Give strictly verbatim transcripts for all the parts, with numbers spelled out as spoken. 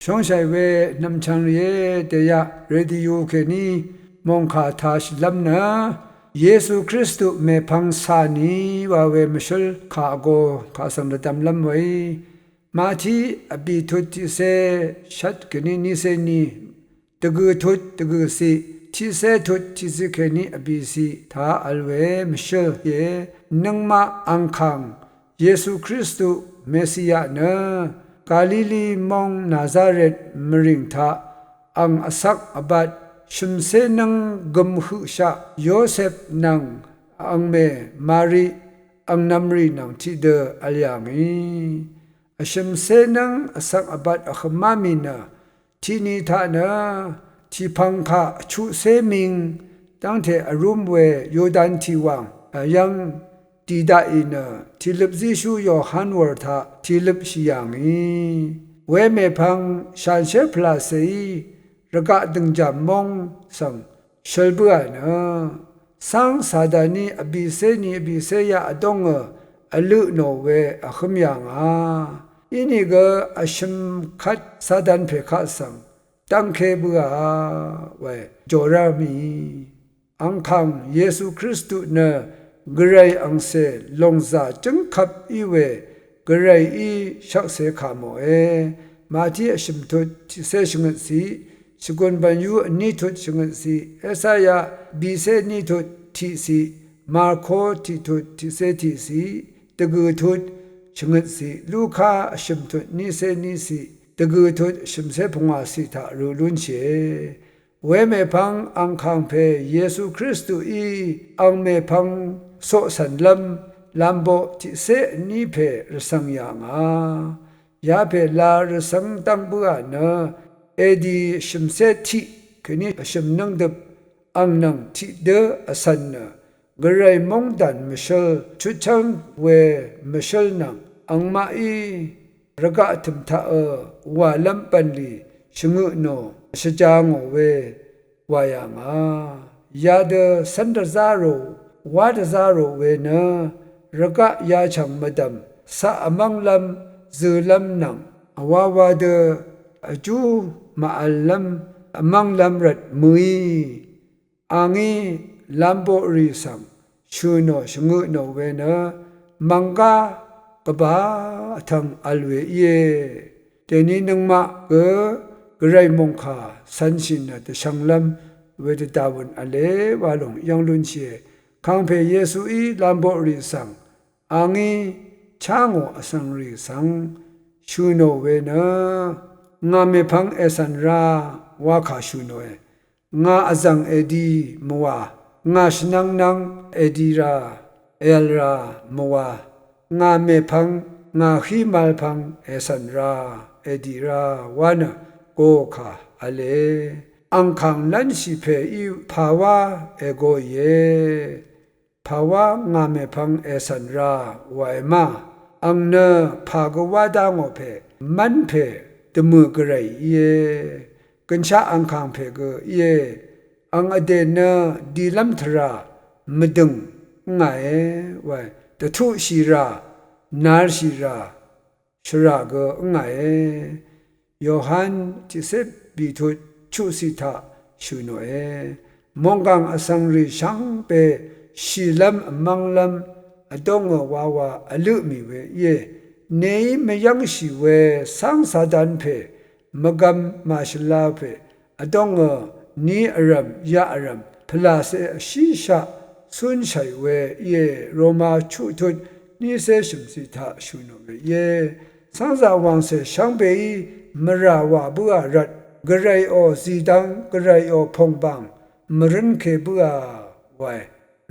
Shóngshàì we nv̀mchvng rìé, dèyaq radio kèní mòngkà tāshìlv́m nø Yesu Kristu mèpvng cà nì wa we mvshǿl kà vgo kaq svng dvdvmlv́m weí, Mati vbì tut tiqcé shvt kèní nícé ní, dvgø̀ tut dvgø̀ ciq, tiqcé tut tiqciq kèní vbì ciq taq vl we mvshǿl íe. Nøngmaq angkàng Yesu Kristu Mesia nø Galili móng Nazaret mvrìng taq ang vsvk vbat shø̀mcé nv́ng gøm høqshaq Yosep nvng angmè Mari angnv̄mrì nvng tiqdø vl yà ngì. Vshø̀mcé nv́ng vsvk vbat vhømá mì nø tiqni taq nø tìpvng kaq vchuqcé ming dv́ngte vrúm we Yodan tìwàng vyv́ng dì daqì nø tìløp zíshú Yohan wur taq tìløpshì yà ngì. We mèpvng shànshér pvlàcèí rvgaq dø̀ngjàm móng svng shøl bǿà nø cáng Sataní vbìcé ni vbìcé yaq vdóngø vlø tnò we vhǿm yà ngà. Inìgø vshø̀m kvt Satan pè kaq svng dv́ngké bǿà we jòrá mì. Angkàng Yesu Kristu nø Gvray angcè lòngzà jǿngkvp í we Gvrayí shvkse kà mòe. Mati vshø̀m tut tiqcé shvngøtciq, Shvgùn bv̀nyú vní tut shvngøtciq, Esaya bìcé ní tut tiqciq, Marko tiq tut tiqcé tiqciq, dvgø̀ tut shvngøtciq, Luka vshø̀m tut nícé níciq, dvgø̀ tut shø̀mcé pungwàciq taq rø lúnshìe. Wemèpvng angkàng pè Yesu Kristuí ang mèpvng coqcv̀nlv́m lamboq tiqcé vní pè rvcv̀ng yà ngà. Yapè la rvcv́ng dv́ng bǿà nø edi shø̀mcé tiq kèní shø̀m nǿngdøp ang nvng tiqdǿ vcv̀n nø Gvray móngdàn mvshǿl chutchv́ng we mvshǿl nvng angmaqí rvgaq tø̀m taqø wàlv́m bv̀nlì shvngø tnò shvja ngò we wà yà ngà. Yadø cv́n dvzá rò wá dvzá rò we nø rvgaq yachv̀ng mvdv̀m caq vmv́nglv́m zølv́m nvng vwawa dø vjú màvllv́m vmv́nglv́m rvt mø̀í. Angí lamboqrì svng shø̀ nò shvngø tnò we nø mv̀nggá gvbà vtvng vl we íe. Dèní nøngmaq gø Gvray mòngkà cv̄nshì nø dvshv̄nglv́m wedø dàwø̀n v̄le wa lòng yv́ng lúnshìe. Kàngpè Yesuí lamboqrì svng angí chá ngò vsvngrì svng shø̀ nò we nø ngà mèpvng ècv̀n rá wa kà shø̀ nòe. Ngà vzv̀ng èdi mvwà, ngà shvnvng nvng èdi rà èvl rà mvwà, ngà mèpvng ngà hí mv̄l pvng ècv̀n rà èdi rà wa nø gokà v̄le. Angkàng lv́nshì pèí pàwá ègoìe. Pàwá ngà mèpvng ècv̀n rà wàe ma. Ang nø pà gø wá dá ngò pè mv́n pè dvmø̀ Gvray íe. Gønshaq angkàng pè gø íe. Ang vdè nø dilv́m tvrà mvdø̀ng ǿngàe wae. Dvtuqshì rà, narshì rà, shvrà gø ǿngàe. Yohan tiqcé bìtut chuqciq taq shø̀ nòe. Mònggàng vsvngrì shvngbe shìlv́m vmv́nglv́m vdóngø wawa vlø mì we íe. Neí mvyv́ngshì we cáng Satan pè mvgvm màshvla pè vdóngø ni vrv̀m yaq vrv̀m pvlàcè vshíshaq cúnshàì we íe. Roma chuqtut nícé shø̀mciq taq shø̀ nò we íe. Cv́ngzà wàngcè shvngbeí mvrà wà bǿà rvt Gvrayò zìdvng Gvrayò pòngbàng mvrǿnke bǿà wae.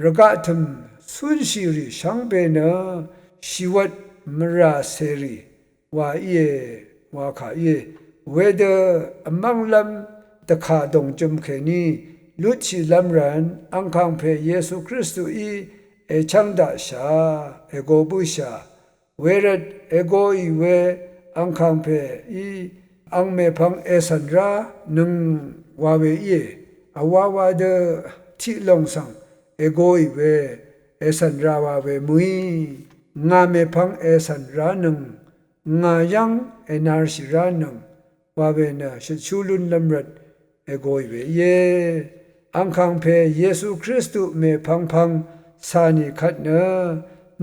Rvgaq tø̀m cúnshìrì shvngbe nø shìwvt mvrà cèrì wa íe, wa kà íe. Wedø vmv́nglv́m dvkà dòngjøm kèní lutshìlv́m rvn angkàng pè Yesu Kristuí èchv́ng daqshà, ègo bǿshà. Wervt ègoì we angkàng pèí ang mèpvng ècv̀n rá nøng wa we íe. Vwawa dø tiq lòng svng ègoì we ècv̀n rá wa we mø̀í. Ngà mèpvng ècv̀n rá nøng, ngà yv́ng ènarshì rá nøng, wa we nø shøtshú lúnlv́m rvt ègòì we íe. Angkàngpè Yesu Kristu mèpvngpvng cà nì kvt nø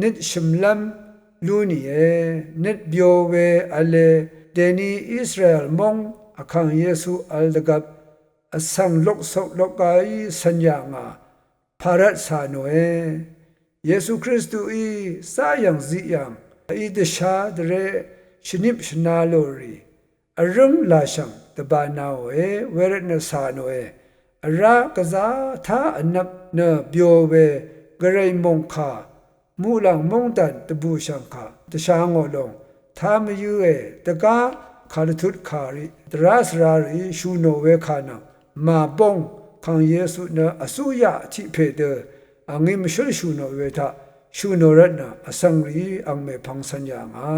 nøt shø̀mlv́m lú nìe. Nøt byo we v̄le dèni Israel móng Vkàng Yesu vl dvgvp vsvng loksok lokgaí cv̀n yà ngà pà rvt cà nòe. Yesu Kristuí záyv̀ng ziqyv̀ng í dvshá dvré shvnip shvna lò rì vrǿng làshv̀ng dvbanaòe, wervtnø cà nòe. Vrá gvzá tá vnvp nø byo we gvray mòngkà muqlàng móngdàn dvbùshv̀ngkà dvsha ngò lòng tá mvyǿe. Dvgá kàdvtut kàrì dvrá svra rìí shù nò we kà nvng màbóng Kàng Yesu nø vsúyaq tiq pè dø àngí mvshǿl shù nò we taq shù nò rvtnø vsvng rìí ang mèpvng cv̀n yà ngà.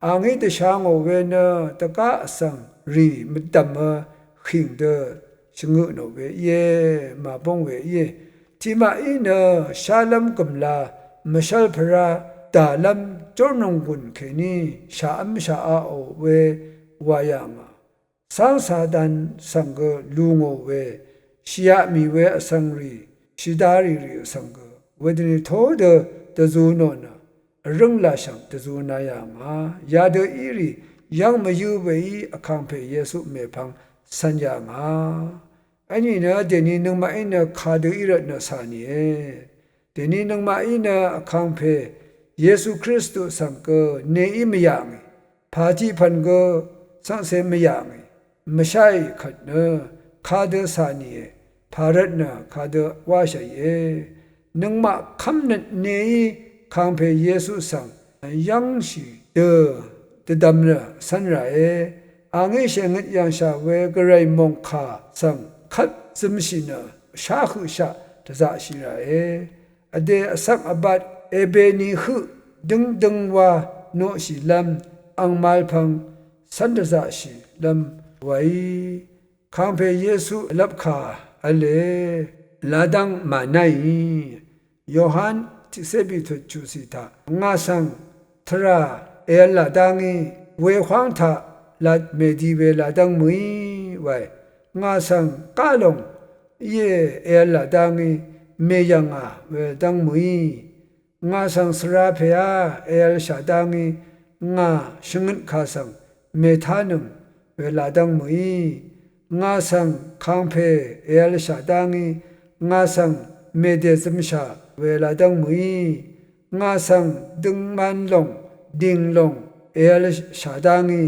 Àngí dvsha ngò we nø dvgá vsvng rì mvdv̀mø hìng dø shvngø nò we íe, màbóng we íe. Tiqmaqí nø shálv́m gø̀mla mvshv́lpvrá dàlv́m jórnònggùn kèní shàv́m shàaqò we wà yà ngà. Cáng Satan svng gø lù ngò we shìaq mì we vsvng rì shìda rì rì vsvng gø wedøni tó dø dvzu nò nø vrǿng làshv̀ng dvzu na yà ngà. Yadø írì yv́ng mvyǿ weí Vkàngpè Yesu mèpvng cv̀n yà ngà. Vní nø dèni nøngmaqí nø kadø í rvtnø cà nìe. Dèni nøngmaqí nø Vkàngpè Yesu Kristu svng gø neí mvyà ngì, pà tiq pv̀n gø cv́ngse mvyà ngì, mvsháì kvt nø kadø cà nìe, pà rvtnø kadø wáshàìe. Nøngmaq kv́mnøt neí Kàngpè Yesu svng yv́ngshì dø dvdvm nø cv́n ràe. Àngí shèngøt yv̀ngshà we gvray mòngkà svng kvt zømshì nø sháhøqshaq dvzaqshì ràe. Vdè vsvk vbat èbèni høq dǿngdǿng wá noqshìlv́m ang malpvng cv́n dvzaqshìlv́m wàí Kàngpè Yesu vlvpkà v̄le ladv́ng mànáì. Yohan tiqcé bìtut chuqcì taq ngà svng tvrà èv̄l làdá ngí wehwáng taq laq mèdi we ladv́ng mø̀í wae. Ngà svng gá lòng íe èv̄l làdá ngí mèyv̀ngà we dv́ng mø̀í. Ngà svng svra pèá èv̄l shà dá ngí ngà shvngøt kà svng mètánøng we ladv́ng mø̀í. Ngà svng Kàngpè èv̄l shà dá ngí ngà svng mèdèzømshà we ladv́ng mø̀í. Ngà svng døngman lòng dìng lòng èv̄l shà dá ngí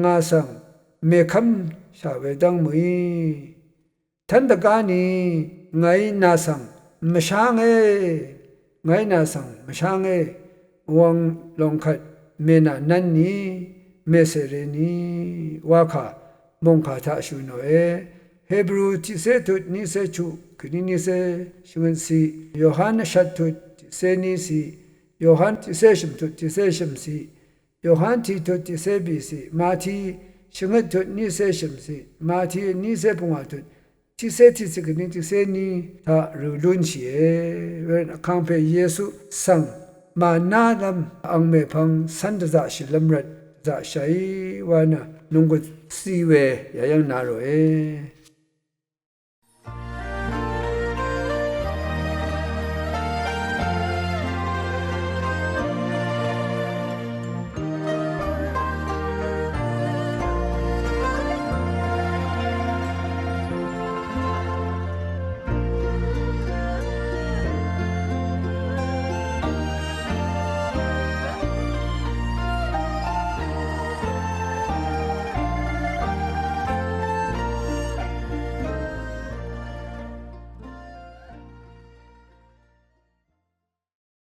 ngà svng mèkv́mshà we dv́ng mø̀í. Tv́n dvgá ni ngàí nà svng mvshánge, ngàí nà svng mvshánge, wvng lòng kvt mènà nv́n ni, mèsèreni, wakà mòngkà taq shø̀ nòe. Hebru tiqcé tut niqcé chuq kèní niqcé shvngøt ciq, Yohan vshvt tut tiqcé ní ciq, Yohan tiqcé shø̀m tut tiqcé shø̀m ciq, Yohan tiq tut tiqcé bìciq, Mati shvngøt tut niqcé shø̀mciq, Mati niqcé pungwà tut tiqcé tiqciq kèní tiqcé ní taq rø̀ lúnshìe. Wervt Vkàngpè Yesu svng mànálv́m ang mèpvng cv́n dvzaqshìlv́m rvt dvzaqshàí wa nø nònggùn ci we yayv́ng na ròe.